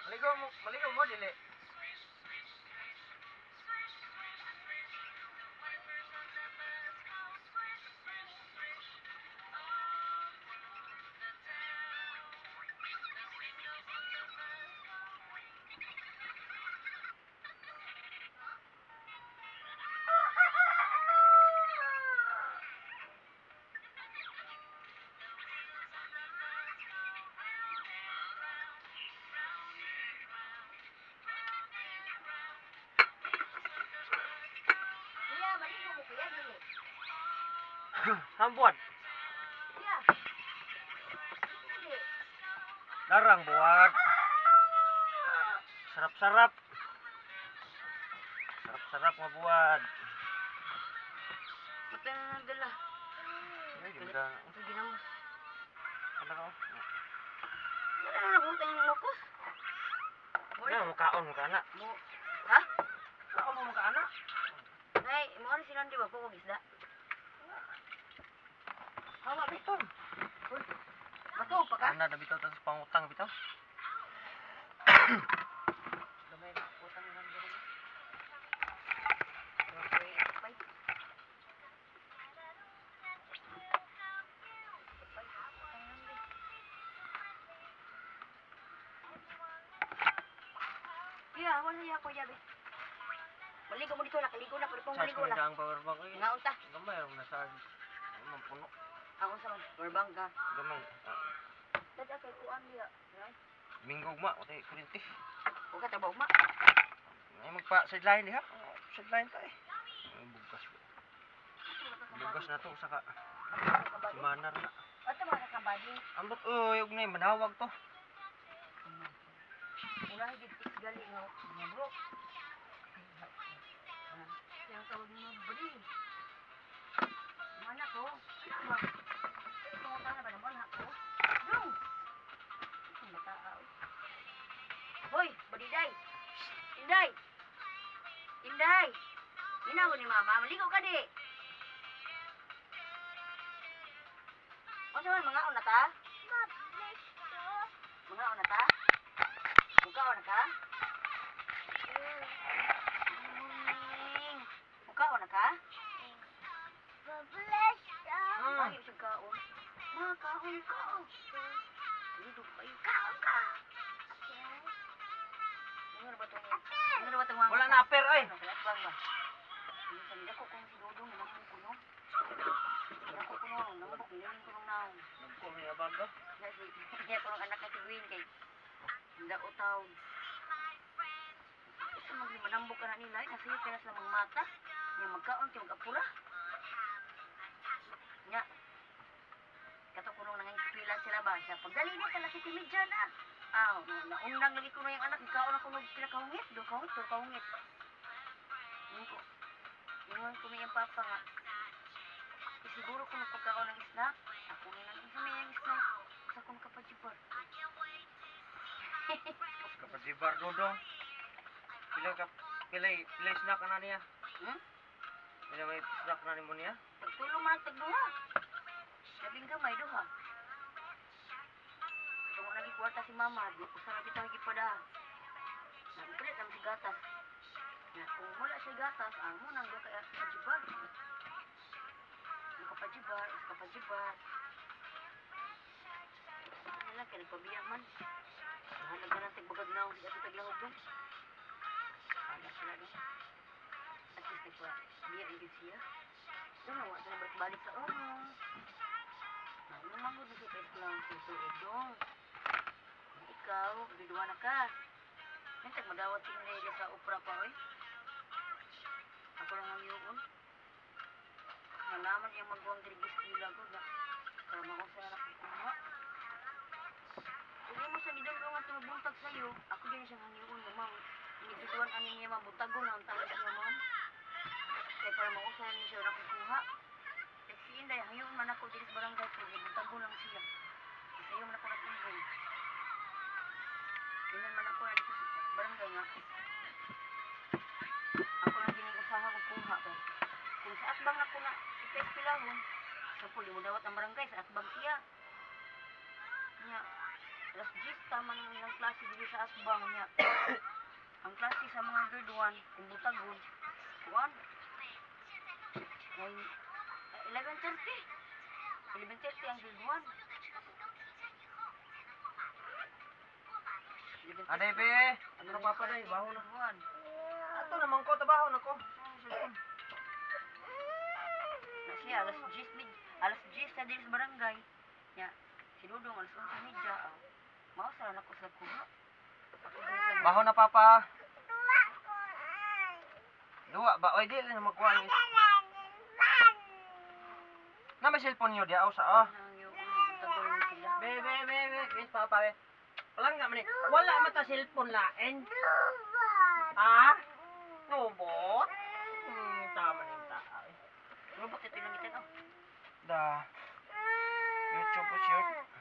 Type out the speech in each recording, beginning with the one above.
Maligo mo dili. Kuya, maligo mo kuya dili. Hambuan. Kuya. Dili. Larang buwad. Sarap-sarap. Sarap-sarap nga buwad. Mata na nagdala. Ay, ganda. Ito ginamos. Ano ka? Wala na nagutang yung lukos. Ano, mukaon mo ka na. Mo. Ha? Kaon mo ka na. Nay, mo ano silang di ba po kog isda? Hawa Bitaw. Bato pa ka? Ana na bitaw tas pangutang bitaw. Gamay na utang na diri. Okay, bye. Kuya, wala siya kuya be. Maligo mo dito, nakaligo na, pero pong Charge maligo mo na. na ang power bank eh. Ngaon ta. Gamay ra na charge. Ay, mampuno. Ako sa man, power ka. Gamay. Dada kay kuan diya. Right? Minggo ma, utay kuryente. Huwag ka trabaho ma. Ay magpa sideline diha. Sideline ta eh. Ay, bugas. Bugas na to usa ka semana ra na. Ato mga kakabadi. Ambot oy og nay manawag to. Una higit gali nga mga bro. Yang tawag mo bri. Mana ko? Ano ba? Pangutan na ba ng anak ko? Dong! Ang bata ah. Hoy, badiday! Shh! Inday! Inday! Minaw ni mama, maligo ka di! Unsa man mga una ta? Mga una ta? Mukaon na ka? Morning. Mukaon na ka? Bakit siya kaon? Ma, kaon ka. Dito kayo. Kaon ka. Ano ba itong... Ano ba itong mga... Wala na aper oy. Ano, kaya bang ba? Minsan dako kung si Dodong namong kuno. Dako kuno, namong kuno, kuno naong. Nagko may abaga. Na si niya kuno anak na si Gwen kay Hindi utaw. Isa magmanambok ka na nila, ay nasa iyo kaya sila mangmata. Nya magkaon kay mag-apura. Nya kato kuno nang eskwela sila ba siya pagdali ni kala si Timidja na. Aw, naundang lagi kuno yung anak kaon ako nog pila kahungit, do kahungit, do kahungit. Ingon ko. Ingon ko may papa nga. "Eh, siguro kung pagkaon ng snack, ako na lang isa may ang snack. Sa kong kapajibar." Kapag dodong. Pila ka pila pila snack na niya. Pila may snack na nimo niya? Pagtulong man ang tagduha. Labing gamay duha. Kung lagi kwarta si mama, di usa ra kita gipada. Nagpalit naman si gatas. Na kung wala siya gatas, ang mo nang duha kay kapajibar. Ang kapajibar, is kapajibar. Ano lang, kaya nagpabiya man. Nahanag ka ng tagbagag na si ato taglahog dong. Wala sila dong. At least nagpabiya igid siya. Doon, wala na balik-balik sa uno. Ano manggod na siya pa lang sa tuig dong. Ikaw, biduha na ka. Nantag madawat si Inday sa opera pa, oy. Ako lang ang yun. Nalaman niyang magawang dirigis nila ko na para makuha na kuha. Kung mo sa gidong nga tumubuntag sa'yo, ako din siyang hangyoon nga ma'am. Iniduduan ani niya mabutago na ang taas niya ma'am. Kaya para makuha niya siya nakukuha. Eh, si Inday, hangyoon man ako diri sa barangay ko, gibuntago lang siya. Isayo man ako nag-ingon. Ganyan man ako na dito sa barangay nga. Ako lang gining usaha ko kuha kay. Kung sa akbang ako na ipa-espilahon, sa puli mo dawat ang barangay sa akbang siya. Nya, Alas 10 tama naman ilang klase dito sa Asbang niya. Ang klase sa mga grade 1, kung butagon, 1, 9, 11:30. 11:30 ang grade 1. 11:30. Aday be, ano na papa day, baho na. Grade 1. Ato naman ko, trabaho na ko. Na siya, alas 10, alas 10 na dito sa barangay. Nya, si Dudong, alas 11:30. Oh. Mao sa na ko sa kuha. Ako sa Baho na papa. Duwa ba? Oy, di na magkuha ni. Na may cellphone niyo diha sa ah. Butagon sila. Be, be, be, be. Yes, papa, be. Wala nga man eh. Wala man ta cellphone lain. Ha? Robot? Tama na yung tao eh. Robot ito yung langitan, oh. Da. YouTube po shirt.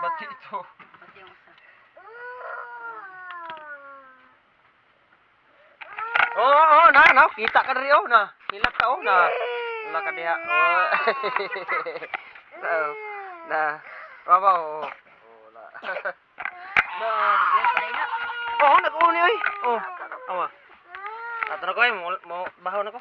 Bati ito. Pati yung usa. Oo, oh, na, na. Kita ka diri oh, na. Hilak ka oh, na. Wala ka diha. Oh. Oh, na. Baba oh. Oh, wala. Na, yan pala na. Oh, nag-uni oy. Oh, awa. Ato na ko ay mo, mo bahaw na ko.